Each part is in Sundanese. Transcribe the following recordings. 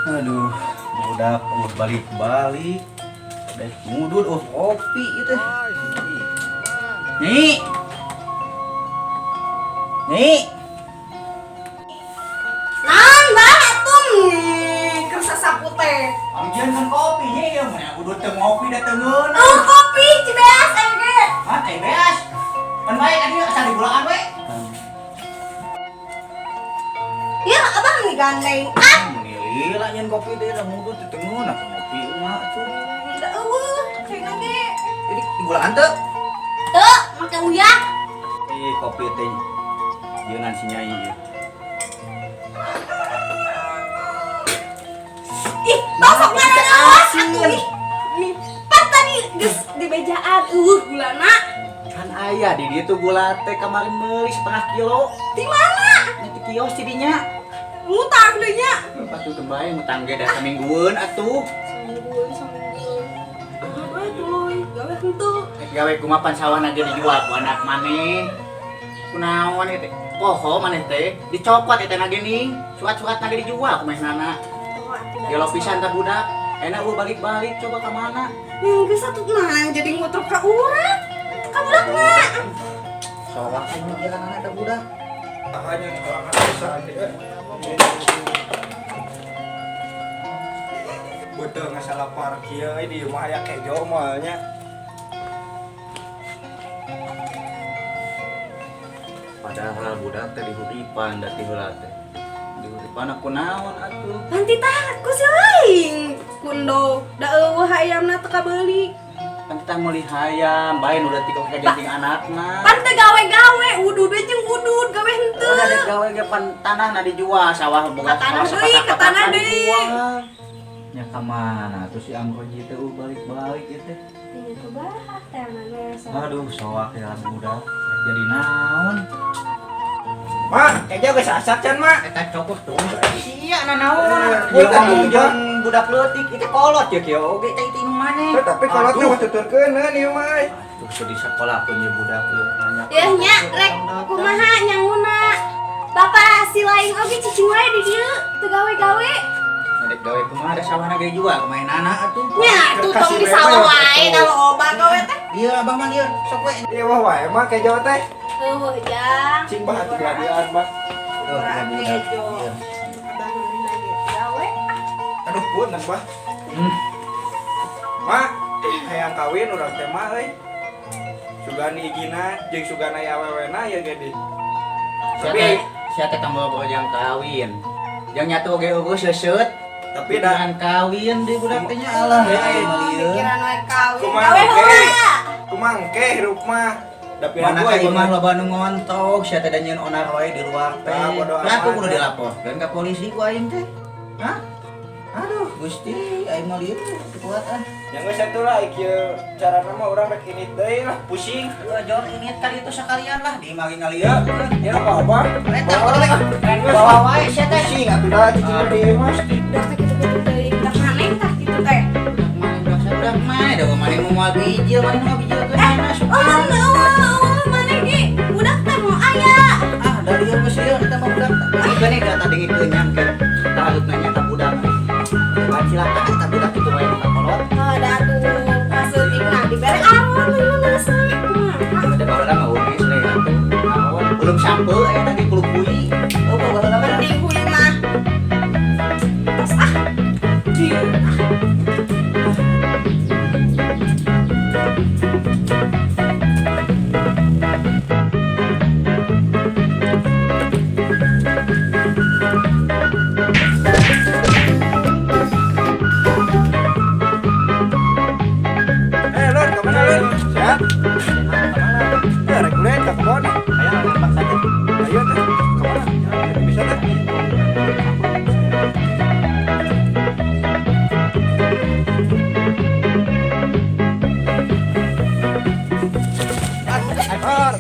Aduh, budak mau balik-balik. Deh, ngudut oh kopi itu. Nih. Nih. Naon bah atuh keur sasapu teh. Angjeun kan kopi nya ieu mun udut teu ngopi da teu ngeunah. Oh, kopi Cibeas aya ge. Hah, teh beas. Pan bae ka dieu asal digulaan we. Ya, abang nih gandeng. Ah, Mun lila nyeun kopi teh da ngudut teu ngeunah ngopi mah atuh. Da eueuh, cenah ge. Jadi digulaan teu? Teu, make uyah. Ih, kopi teh jeunan si Nyai ieu. Ih, tosok ngarawas atuh ih. Nih, pan tadi geus dibejaan eueuh gulana. Kan aya di dieu tuh gula teh kemarin meuli setengah kilo. Di mana? Nya di kios di dinya. Ngutang deui nya. Patut teu bae ngutang ge da saminggueun atuh. Saminggueun, saminggueun. Aduh, tuluy, gawe henteu. Rek gawe kumaha pan sawahna ge dijual ku anak maneh. Kunaon ieu teh? Poho maneh teh dicopot eta na geuning. Surat-suratna ge dijual ku manehna. Gelo pisan ka budak. Enak lu balik-balik coba ka mana? Yang geus atuh mah jadi ngutruk ka urang. Ka budakna. Sawah aing mikiran ka budak. Hanya kalangan bisa ya. Betul nggak salah parkir di rumah aya kejo moalnya. Padahal budak teh dihuripan da ti heula teh. Dihuripan aku naon atuh. Nanti tah ku si lain kundo da eueuh hayamna teu kabeuli. Kan kita meuli hayam, bae nu leutik oge kajenting anakna. Pan teu gawe-gawe, udud we jeung udud gawe henteu. Udah dek gawe ge pan tanahna dijual, sawah boga Ka tanah sawah deui, ka tanah sepatak-patakan deui. dijual. Nya ka mana tuh si Amroji teh balik-balik ieu teh. Nya coba teh mana Aduh, sawah ya budak. Jadi naon? Mak, kejo geus asak can, Mak. Eta cokot tuh. Sia na naon? Eh, Ieu ngomong jeung budak leutik itu kolot ya kieu oge teh itu maneh. Eh, tapi kolot Aduh. mah tuturkeun ieu mah. Euy. Tuh sedih sekolah punya budak ieu nanya. Ya nya rek kumaha nyanguna. Bapak si lain oge cicing wae di dieu teu gawe-gawe. Rek gawe kumaha da sawahna ge jual kumaha atuh. Nya tuh tong di Kasih sawah bebek, wae atuh. da loba gawe teh. Ieu abang mah lieur sok we. Iya wah wae mah kejo teh. Eueuh jang. Cing bah atuh geladian mah. Tuh, Urang budak. kejo. Ieu. Abah manehna ge gawe. Aduh, punten bah. Mak, hayang kawin urang teh mah euy. Sugan ijina jeung sugan aya awewena ya ge di. Tapi sia teh tambah bojang kawin. Jang nyatu oge eueuh seuseut. Tapi da Pikiran kawin di budak teh nya alah Eh, aing mah lieur. Pikiran wae kawin. Kumaha Gawe ge? heula. Kumaha engke hirup mah. Da pira Mana gue ka imah loba nu ngontok, sia teh da nyieun onar wae di luar teh. Ah, bodo Lah aku amat. kudu dilaporkeun ka polisi ku aing teh. Hah? Aduh, Gusti, aing mah lieur teu kuat ah. Yang geus atuh lah ieu carana mah urang rek ini deui lah pusing. Aduh, jor ini kali itu sekalian lah di imah ge ngalieur. Ya apa apa? Eta kudu rek bawa wae sia teh. Pusing atuh dah cicing di imah. Udah teh kitu-kitu teuing tah maneh tah kitu teh. Budak maneh budak saya budak maneh da maneh mau moal bijil, maneh mau bijil teh mana Oh, suka. eueuh maneh ge budak teh mau aya. Ah, da lieur geus lieur eta mah budak. Geuning da tadi ngikeun ke tahalut nanya ka budak. Hebat cilaka eta budak kitu wae ka kolot. Oh, da atuh paseutikna dibere aron leungeunna kumaha. Ada baheula mah umis we atuh. Naon belum sampe aya lagi kulupui. Oh, baheula mah. Mending hui mah. Tos ah. Dieu ah. Eh, Lur, ka mana Lur? Sehat? Ya, rek ulin ka kebon. Aya paksa teh. Ayo teh, ka mana? Bisa teh. Ar.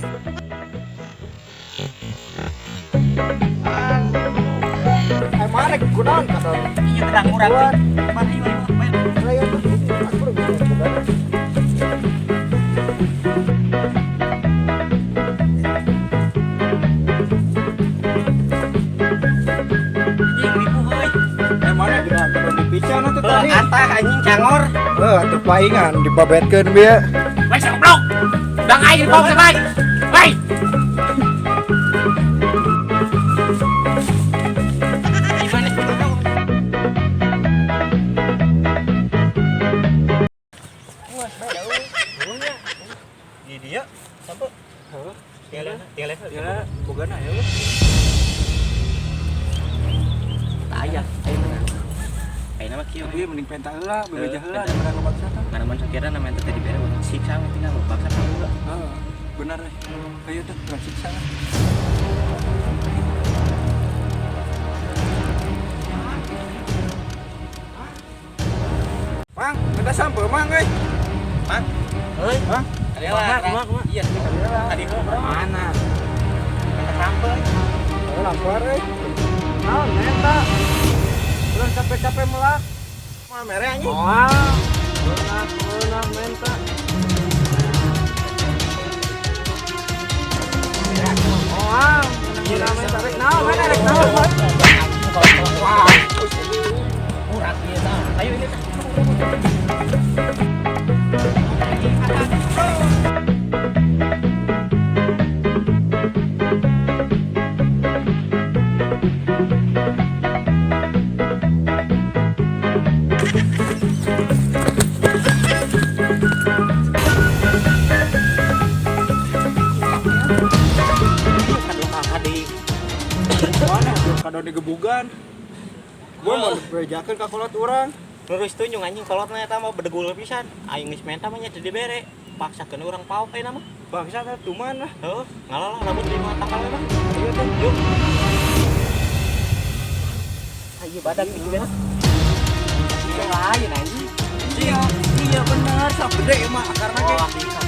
Eh, mana kunaon kata? Ieu gedang urang teh. Mana ieu ieu. Ayo tuh, aku udah bisa bukan. Anjing nipu euy. Eh, mana gedang? Anjing cangor. Heuh, atuh paingan dibabetkeun bieu. Weh, goblok. Dang aing dibawa ke baik. Weh. Di dia sampai heuh. Tinggal tinggal bogana ya. Taya, ayo mana? Ayo nama kieu. Tapi mending penta heula, bebeja heula daripada ngebaksa tah. Karena mun sakira nama teh dibere siksa we tinggal baksa heula. Heeh, benar eh. Ayo tuh, urang siksa lah. Mang, minta sampeu mang euy. Mang. Euy. Mang. Kumaha, kumaha, kumaha? Iya, tadi mana? Minta sampeu. Oh, lapar euy. Naon eta? Urang capek-capek melak. Mah mere anjing. Moal. Beunang, beunang menta. Moal, beunang menta rek naon, mana rek naon? Wah, Murah ieu tah. Ayo ini tah. Mana kado digebugan. Gua mau dibejakeun ka kolot urang. Terus tunjung anjing kolotna eta mah bedegul pisan. Aing geus menta mah nya teu dibere. Paksakeun urang paok ayeuna mah. Bangsa teh tuman lah. Heuh, ngalalah rambut lima tangkal we mah. Ayo tuh. Yuk. Ayo badak iki bener. Iya lain anjing. Iya, iya bener, sok gede mah akarna ge. Wah, bisa.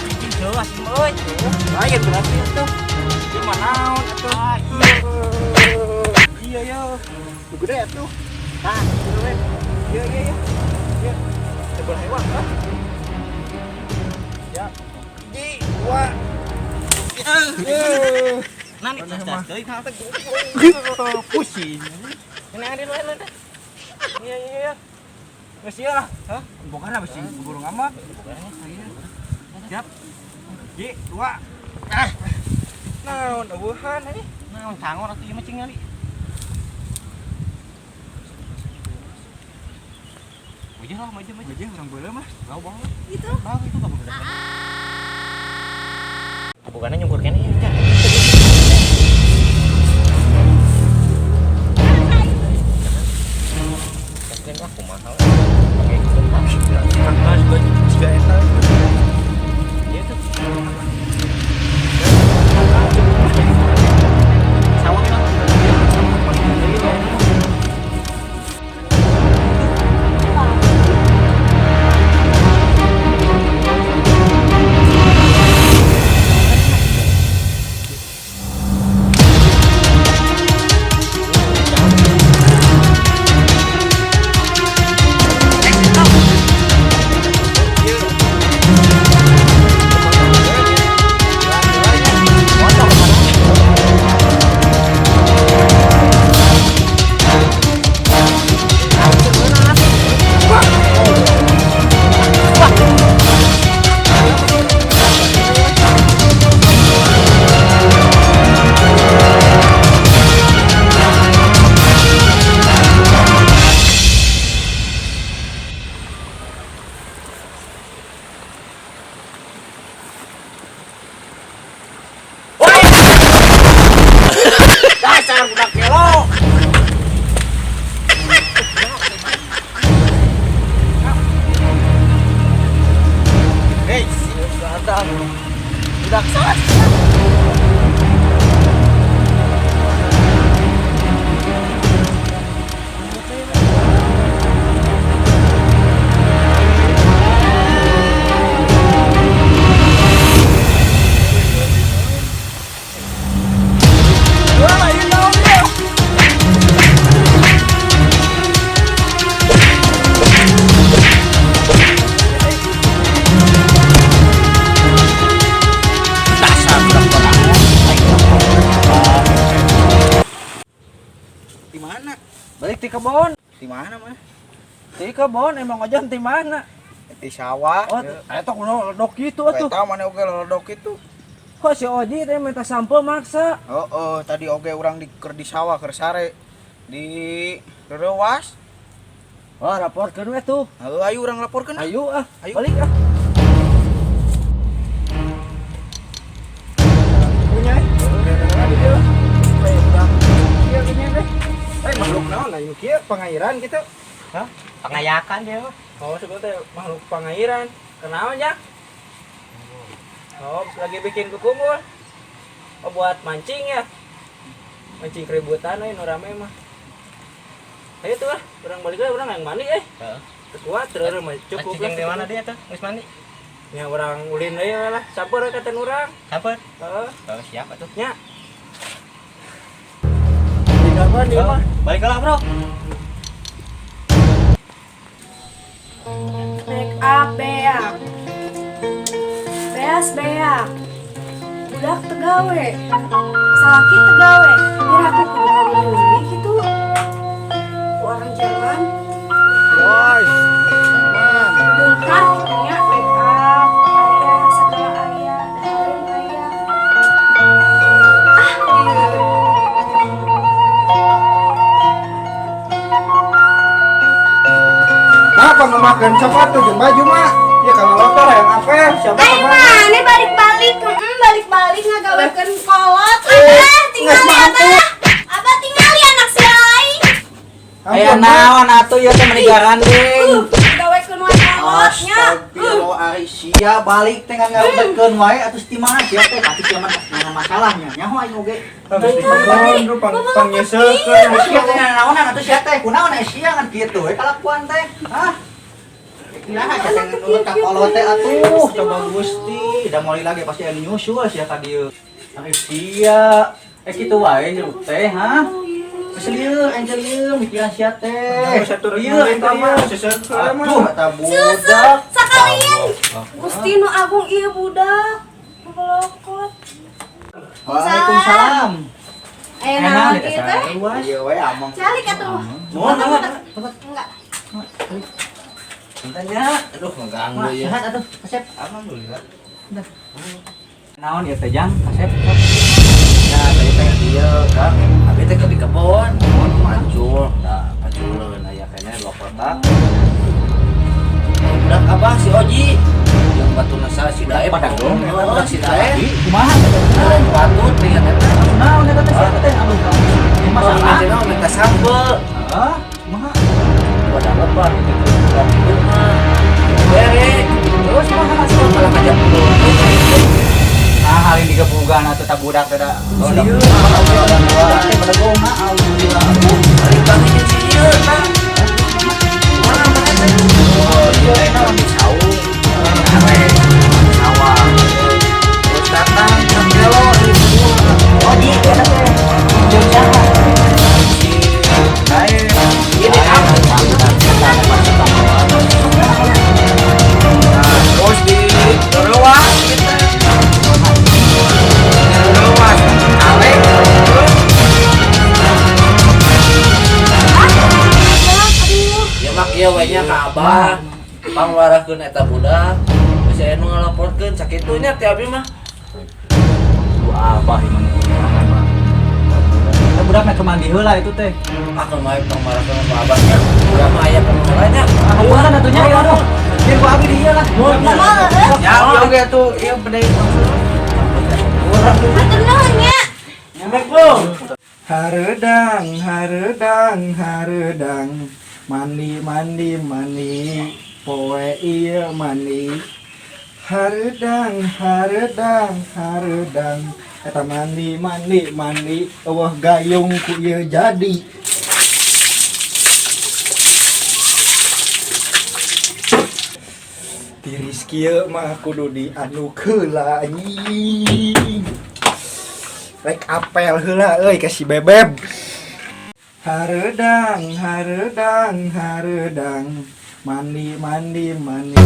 Anjing jauh asli mah euy. Lain berarti itu. Ieu mah naon atuh? Ah, iya. Iya ya. Nu gede atuh. Tah, kieu we. Iya iya iya. Iya. Tebel hewan lah. Ya. Hiji, dua. Eh. Nanti tas deui ka teh. Pusing. Ini ada lain lain. Iya iya iya. Geus ieu lah. Hah? Bukan apa sih burung amat. Siap. Hiji, dua. Ah. Naon eueuhan anjing. Naon cangor atuh ieu mah cing ngali. Maju lah, maju maju. Maju urang beuleuh mah. Bau bau. Gitu. Bau itu kamu bukan. Bukannya nyungkur kene ya, Cak. Yakin lah kumaha. Pakai gitu. Karena juga jika eta. Iya tuh. Sawah mah. Dasar budak gelo. Hei, sadar. Budak salah. Dasar budak tolak. Di mana? Balik di kebon. Di mana mah? Di kebon emang aja di mana? Di sawah. Oh, eta kuno ledok kitu atuh. Eta mana oge ledok kitu. Kok si Oji teh minta sampeu maksa? Heeh, tadi oge urang di keur di sawah keur sare di reuwas. Wah, laporkeun we tuh. Heuh, ayo urang laporkeun. Ayo ah, ayo. Balik ah. Punya. Eh, makhluk naon lah kieu pangairan kitu? Hah? Pangayakan dia mah. Oh, sebetulnya makhluk pangairan. Kenaon ya? Oh, lagi bikin kukumur. Oh, buat mancing ya. Mancing keributan euy nu rame mah. Ayo tuh lah, urang balik lah, urang yang mandi eh. Heeh. Kuat terus mah cukup lah. Mancing di mana dia tuh? Geus mandi. Ya urang ulin deui lah, sampeur we katen urang. Sampeur. Heeh. Oh, siap atuh. Nya. Tinggal dia mah. Balik lah, Bro. Make up beak. Beas beak. Budak tegawe. Salaki tegawe. Biar aku kudu kawin deui kitu. Ku orang Jerman. Woi. Aman. Dongkar kitu nya make up aya segala aya, dahareun aya. Ah, ieu. Kenapa ngemakan sepatu jeung baju mah? Ya kalau lotor yang apa? Siapa Ayo kemana? mana balik-balik, balik-balik ngagawekeun kolot. Abah tingali abah. Abah tingali anak si aing. Aya naon atuh ieu teh meni garandeng. Gawekeun wae kolotnya. Astagfirullah ari sia balik teh ngagawekeun wae atuh ti mana sia teh pasti sia mah nana masalahnya. Nyaho aing oge. Pang pangyesekeun. Sia teh naonan atuh sia teh kunaon aya sia ngan kitu we kalakuan teh. Hah? Kumaha sia teh nurut ka kolot teh atuh coba Gusti, da moal lagi pasti aya nyusul sia ka dieu. Ari sia eh kitu wae hirup teh ha? Geus lieur angel lieur mikiran sia teh. Lieu eta mah sesekeun mah. Aduh, eta budak. Sakalian Gusti nu agung ieu budak. Melokot. Waalaikumsalam. Aya naon ieu teh? Ieu we among. Calik atuh. Nuhun, nuhun. Enggak. Tanya, aduh ngeganggu ya. Sehat atuh, Kasep. Alhamdulillah. Naon ieu teh Jang, Kasep? Ya, tadi teh ieu, Kang. Abi teh ke di kebon, kebon pancul. Nah, panculeun aya keneh dua kotak. Budak abah si Oji yang batuna sa si Daep. Pada dong, Oh, budak si Daep. Kumaha teh? Batut nih eta. Naon eta teh sia teh anu ini masalah. Masalah minta sambel. Heeh, kumaha? Pada lebar gitu. Budak itu mah. Bere. Terus kumaha sih malah ngajak dulu. Nah, hal ini digebugan atuh tak budak teh da. Oh, Lieur, budak teh pada goma alhamdulillah. Balik banget si ieu, Kang. Mana mana teh? Oh, ieu enak di saung. Are sawah. Terus datang ke Melo di Oji eta teh. Jeung saha? Si Daep. Ini apa? Nah, terus di Rewas gitu. Rewas, Alek, terus Aduh. ya mak ieu we nya ka abah. Pangwarahkeun eta budak. Geus aya nu ngalaporkeun sakitu nya teh abi mah. Ku abah ieu mah mah. Eta budak mah mandi heula itu teh. Ah kumaha pangwarahkeun ku abah nya. Urang mah aya pangwarahnya. Abuhan atuh nya ya aduh. Biar ku abi di ieu lah. Ya, oge tuh ieu bedai. Hatur nuhun nya. Assalamualaikum. Hareudang, hareudang, hareudang. Mandi, mandi, mandi. Poe ieu mandi. Hareudang, hareudang, hareudang. Eta mandi, mandi, mandi. Eueuh gayung ku ieu jadi. Tiris kieu mah kudu dianu heula anjing. Rek apel heula euy ka si Bebeb. Hareudang, hareudang, hareudang. Mandi, mandi, mandi.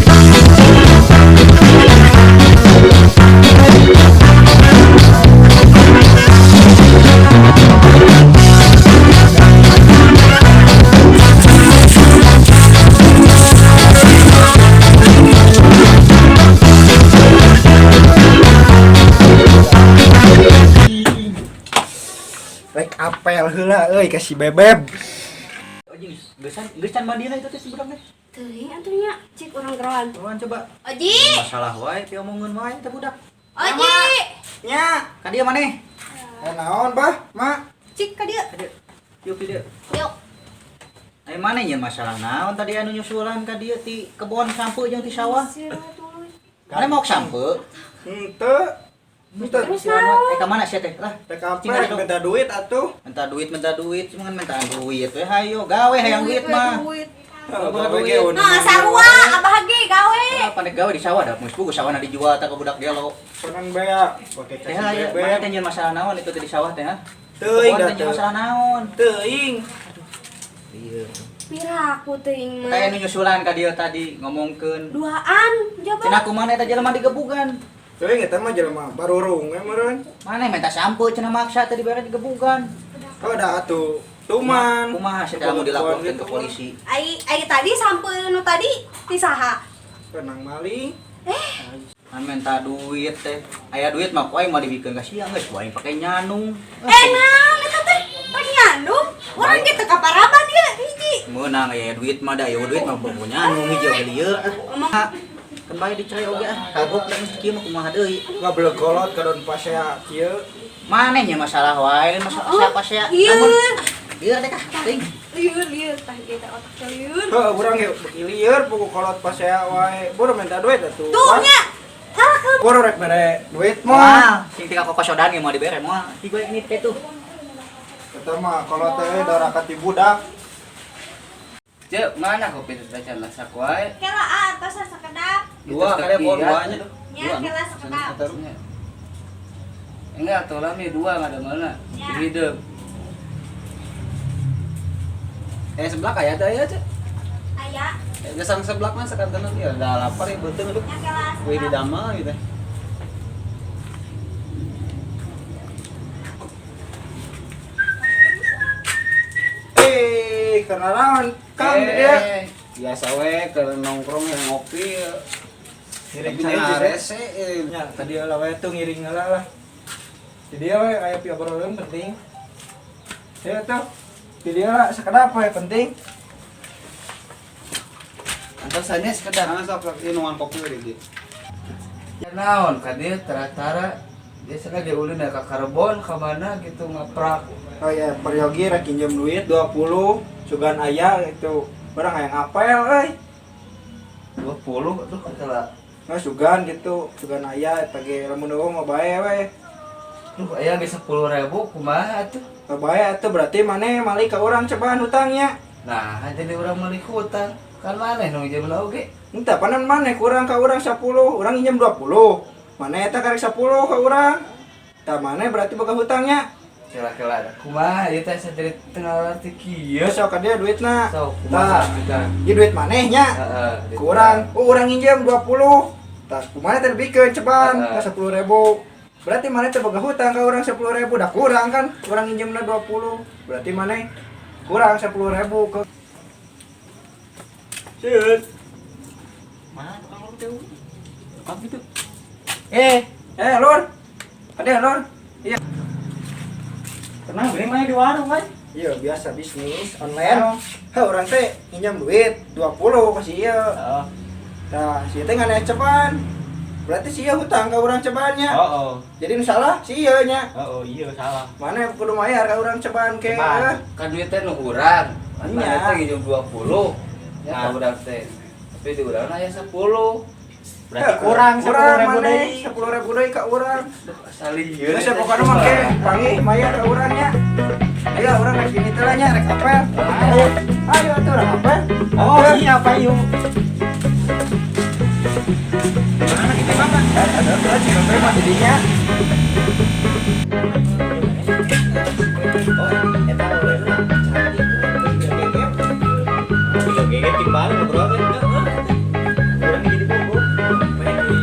Apel heula euy ka si Bebeb. Oji geus geus can mandira itu teh si budak teh. Teuing atuh nya, cik urang geroan. Buruan coba. Oji! Masalah wae piomongeun wae teh budak. Oji! Nya, Ka dieu maneh? Eh naon, Bah? Ma. Cik ka dieu. Ka dieu. Yuk ka dieu. Yuk. Ai maneh nyeun masalah naon tadi anu nyusulan ka dieu ti kebon sampeu jeung ti sawah? Maneh mau sampeu? Henteu. Henteu. Terus naon? Eh ka mana sia teh? Lah, Rek apel minta duit atuh. Minta duit, cuma kan mintaan duit we hayo gawe hayang duit mah. Duit. Boga duit. Nah, sarua abah ge gawe. Apa nek gawe di sawah dah, geus puguh sawahna dijual tah ka budak gelo. Penang beak, pake Teh ka si aya, Bebeb. mana teh nyeun masalah naon itu teh di sawah teh ha? Teuing Kebon dah teh nyeun masalah naon? Teuing. Iya. Piraku teuing mah. Teh anu nyusulan ka dieu tadi ngomongkeun. Duaan jaba. Cenah kumaha eta jelema digebugan. Teuing eta mah jelema barurung we meureun. Mana minta sampeu cenah maksa teh dibere digebugan. Oh dah atuh. Tuman. Kumaha sih mau dilaporkeun ke polisi? Ai ai tadi sampeu nu tadi ti saha? Tenang maling. Kan minta duit teh. Aya duit mah ku aing mah dibikeun ka sia geus ku aing pake nyanung. Eh naon eta teh? Pake nyandung? Urang ge teu kaparaban ieu hiji. Meunang aya duit mah da aya duit mah bobo nyanung hiji oge lieu. Ngomong Kan bae dicerai oge ah. Kagok da geus kieu mah kumaha deui. Ngableg kolot ka don pasea kieu. Maneh nya masalah wae, masalah siapa sia? Lieur. Lieur teh kah? Ting. Lieur lieur tah ieu teh otak teh lieur. Heuh, urang ge beuki lieur pugu kolot pasea wae. Boro minta duit atuh. Tuh nya. Salah Boro rek mere duit mah. Moal, sing tika kokosodan ge moal dibere moal. Ti gue ini teh tuh. Eta mah kolot teh darah ti budak. Cek, mana kopi teh can masak wae? Kela ah, tos sakedap. Dua kali pon duanya. Nya kela sakedap. Enggak, tuh lami dua nggak ada mana. Hidup. Eh sebelah kayak ada ya, Cek. Aya. Gesang sebelah mah sekantenan ya udah lapar ya beuteung aduh. Nya kela Kue di sakedap. damel gitu. Eh, karena naon? Kang dia. Biasa we keur nongkrong yang ngopi. Ngiring Tapi sana nya rese. rese. Ya, tadi lah we tuh ngiring heula lah. Jadi we aya pi obrolan penting. Ya tuh. Jadi lah sakedap we penting. Antosannya sekedar. Karena sok sok ieu nuangan kopi we di. Ya naon, ka dieu tara-tara dia sengaja ulin ya ka Karbon ka mana gitu ngaprak. Oh ya, peryogi rek injem duit 20, sugan aya itu. Barang hayang apel euy. 20 aduh kata Nah, sugan gitu, sugan aya eta ge lamun eueuh mah bae we. Duh, aya ge 10.000 kumaha atuh? Mah bae atuh berarti maneh mali ka urang cobaan hutangnya. Nah, jadi urang meuli hutang. Kan maneh nu nginjem oge. Entah panan maneh kurang ka urang 10, urang nginjem 20. Maneh eta karek 10 ka urang. Tah maneh berarti boga hutangnya. Kela-kela kumaha ieu teh asa jadi teu ngarti kieu. Sok ka dia duitna. Sok kumaha Tah, kita. ieu duit maneh nya. Heeh. Kurang, oh urang nginjem 20. Tah kumaha teh dibikeun ceban Heeh. ka 10.000. Berarti maneh teh boga hutang ka urang 10.000, dah kurang kan? Urang nginjemna 20. Berarti maneh kurang 10.000 ke Sieun. Mana tukang lur teh? Apa itu? Eh, Lur. Ada Lur. Iya. tenang beli mana di warung wae. Iya, biasa bisnis online. Heh, urang teh nginjem duit 20 ka si ieu. Heeh. Tah, si ieu teh ngan ceban. Berarti si ieu hutang ka urang cebannya. Oh, Jadi nu salah si ieu nya. oh, iya salah. Mana kudu mayar ka urang ceban ke. Ceban. Kan duit teh nu urang. Kan Iya. maneh teh nginjem 20. Ya Nah. ka urang teh. Tapi di urang aya 10. Berarti kurang kurang 10.000 maneh deui. 10.000 deui ka urang. Duh, asa lieur. Geus pokona mah ke panggih mayar ka urang nya. Ayo urang rek ini teh lah nya rek apel. Ayo. Ayo atuh urang apel. Oh, iya payu. Mana kita mah? Ada ada si Bebe mah jadinya. Oh, eta ulun mah. Gege timbal ngobrol teh. Urang jadi bogo. Pengen di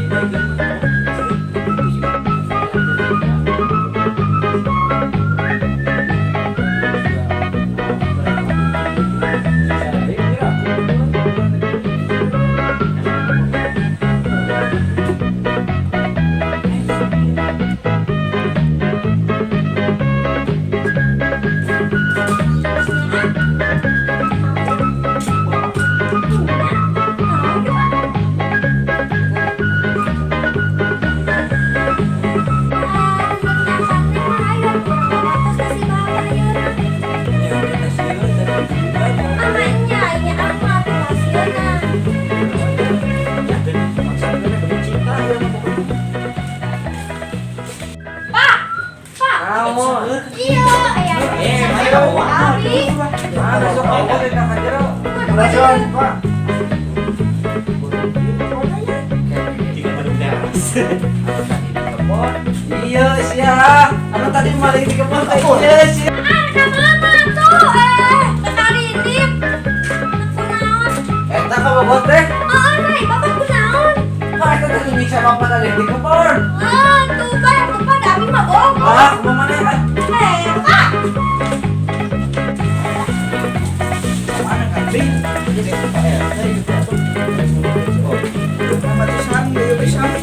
Tadi di kebon. Iya sia. Anu tadi maling di kebon teh. Iya sia. Ah, ka mana tuh? Tekarindip. Kunaon? Eta ka bobot teh. Oh, naik bapak kunaon? Pak eta teh nyiksa bapak tadi di kebon. Ah, tuh Pak, tuh Pak, da abi mah bohong. Ah, kumaha maneh? Pak. Mana kambing? Nama pisan, ieu pisan.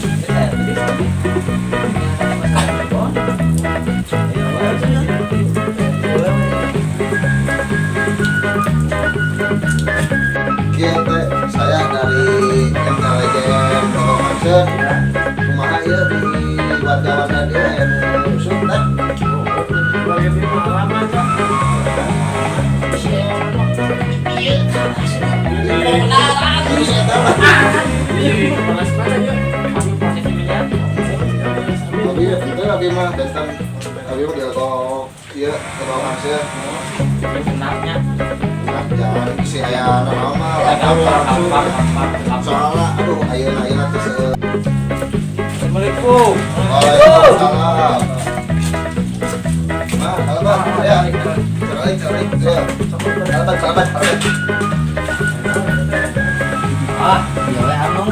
Kieu teh saya dari MKWJM Lorong. Kumaha ieu di warga-warga dieu aya nu rusuh teh? Abi itu abi mah datang abi mah di ieu Lorong Hangseun. Nah, jangan si aya naon mah lapor langsung. Soalnya aduh ayeuna ayeuna teh seueur. Assalamualaikum. Waalaikumsalam. Nah, halo Bang. Ya. Cari cari. Ya. Sahabat sahabat. Ah, iya we anu.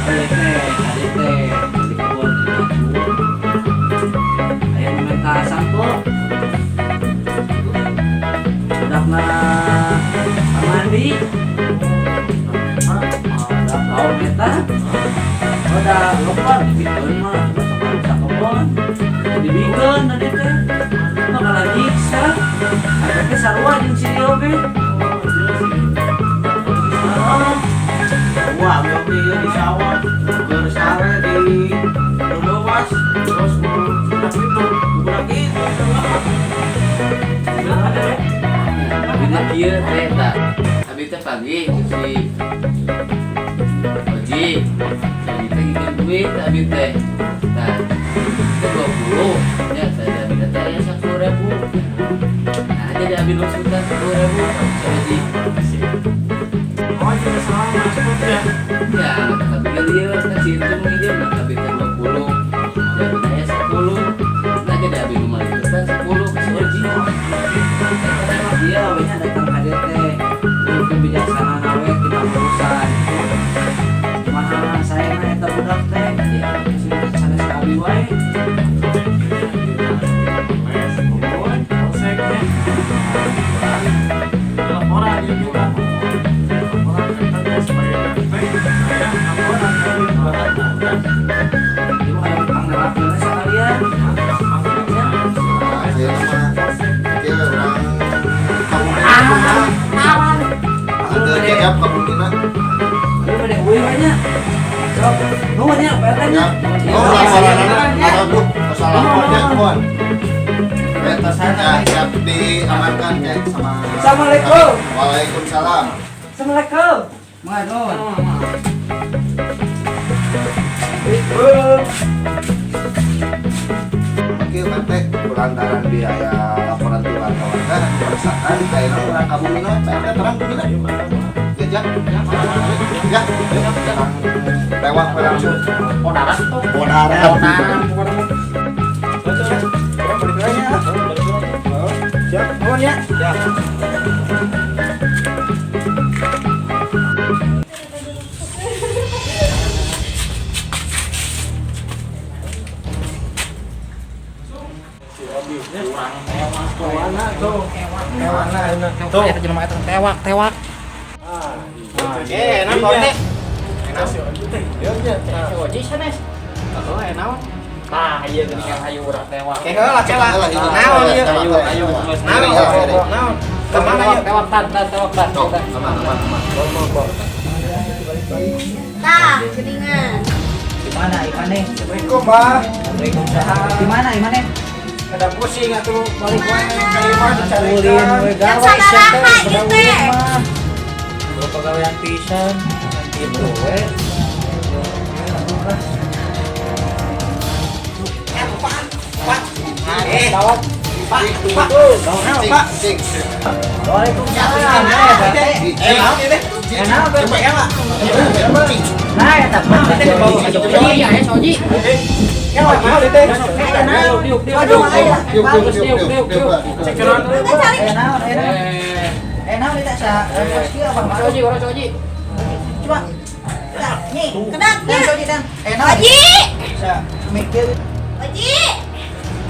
Tadi teh di kebun aya nu minta sampo. Budakna mandi. Udah kaum eta. Udah lupa dibikeun mah, cuma sok rusak kebon. Dibikeun tadi teh. Mah nyiksa. Ada teh sarua jeung si Rio ge. Heeh. Wah, abi ieu di sawah. Keur sare di Leuwas, terus budak itu, budak itu. Abi teh kieu teh tah. Abi teh pagi si Oji. Abi teh nginjem duit abi teh. Tah, teh 20. Nya teh abi teh aya 10.000. Nah, jadi abi nu suka 10.000 si Oji. Oh, jadi salah maksudnya. Ya, tapi kan dia kan si itu nginjem nah abi teh 20. Jadi abi aya 10. Nah, jadi abi nu mah itu teh 10 ke si Oji. Dia awalnya datang ka dieu teh. Mungkin bijaksana we kita urusan. Kumaha saya mah eta budak teh. Ya, sanes ka abi wae. Les, kebon, polseknya. Laporan ya kita. Laporan kita teh sebagai RT, saya laporan kami Ieu mah ada pangnerapkeun sakalian. Nah, ayeuna mah kieu urang kabumina kumaha? Ada kecap kabumina. Aduh bade euy we nya. Sok, nuhun nya Pak RT nya. Ya. Oh, laporanana aduh, salah nya mohon. Ya, siap diamankan ya sama. Assalamualaikum. Waalaikumsalam. Assalamualaikum. Nuhun. Oke, Pak teh kulantaran biaya laporan ti warga-warga kerusakan ayeuna urang kabumina Pak RT terang bumina. Jajak. Ya, urang tewak we langsung. Podaran tuh. Podaran. Podaran pokoknya mah. Urang balik lagi ya. Siap, nuhun ya. Siap. Tuh, eta jelema eta tewak, tewak. Eh, enak kok teh. Enak si Oji teh. Si Oji sanes. Oh, enak. Tah, ieu geuningan hayu urang tewak. Ke heula kela. Naon ieu? Hayu, hayu. Naon? Naon? Kemana ieu? Tewak tan, tan, tewak tan. Aman, aman, aman. Tah, geuningan. Di mana Imane? Assalamualaikum, Bah. Waalaikumsalam. Di mana Imane? Kada pusing atuh balik wae ka imah Ulin dicarekan. we Yang gawe sia teh sabaraha ieu pada teh? ulin mah. Gua pagawean pisan gitu we. Eh, Pak, Pak. Naon, Pak? Cing, Waalaikumsalam. Eh, naon ieu teh? Eh, Nah, eta mah teh dibawa ka Jogja. Iya, ya soji. Ya, mah teh. Diuk, diuk, Aduh, diuk. aya. Diuk, diuk, diuk, diuk, diuk. Cek ceran. Enggak cari. Eh, naon, eh, naon. Eh, Eh, naon eta sa? Eh, kieu apa mah? soji, orang soji. Coba. Nah, nyi. Kedak, Dan soji dan. Eh, naon? Oji. Sa mikir. Oji.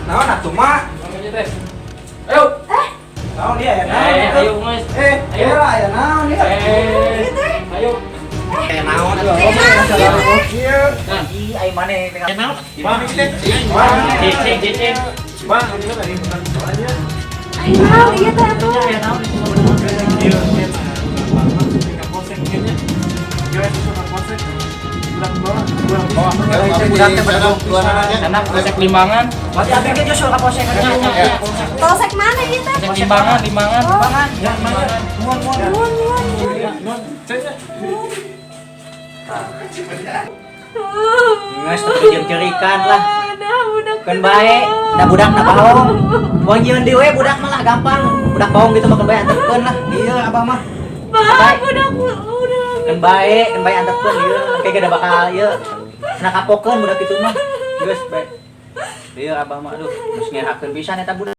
Naon atuh mah? Soji teh. Ayo. Naon dia ya naon? Eh, ayo guys. Eh, era ya naon dia? Eh, ayo. Eh, naon atuh? Eh, naon ieu teh? Kieu. Ih, ai maneh teh. Eh, naon? Bang, Cicing, cicing. Bang, ini kan tadi bukan soalnya. Ai naon ieu teh atuh? Eh, naon? Iya, iya. Bang, polsek kayaknya. Kira itu sama polsek. Budak bawa, budak bawa. Budak teh pada Karena polsek Limbangan. Berarti abg ge nyusul ka polsek. Ya, ya, ya. Polsek mana ieu teh? Polsek Limbangan, Limbangan. Limbangan. Ya, mana? Muan, muan. Nuhun, nuhun, nuhun. Non, cek. Geus teu jeung cerikan lah. Nah, budak Keun bae, da budak na bohong. Moal nyieun deui we budak mah lah gampang. Budak bohong gitu mah keun bae antepkeun lah. Ieu abah mah. Bah, budak udah. Keun bae antepkeun ieu. Kayak gak bakal ieu. Nah kapokeun budak itu mah. Geus bae. Ieu abah mah aduh, geus ngerakeun pisan eta budak.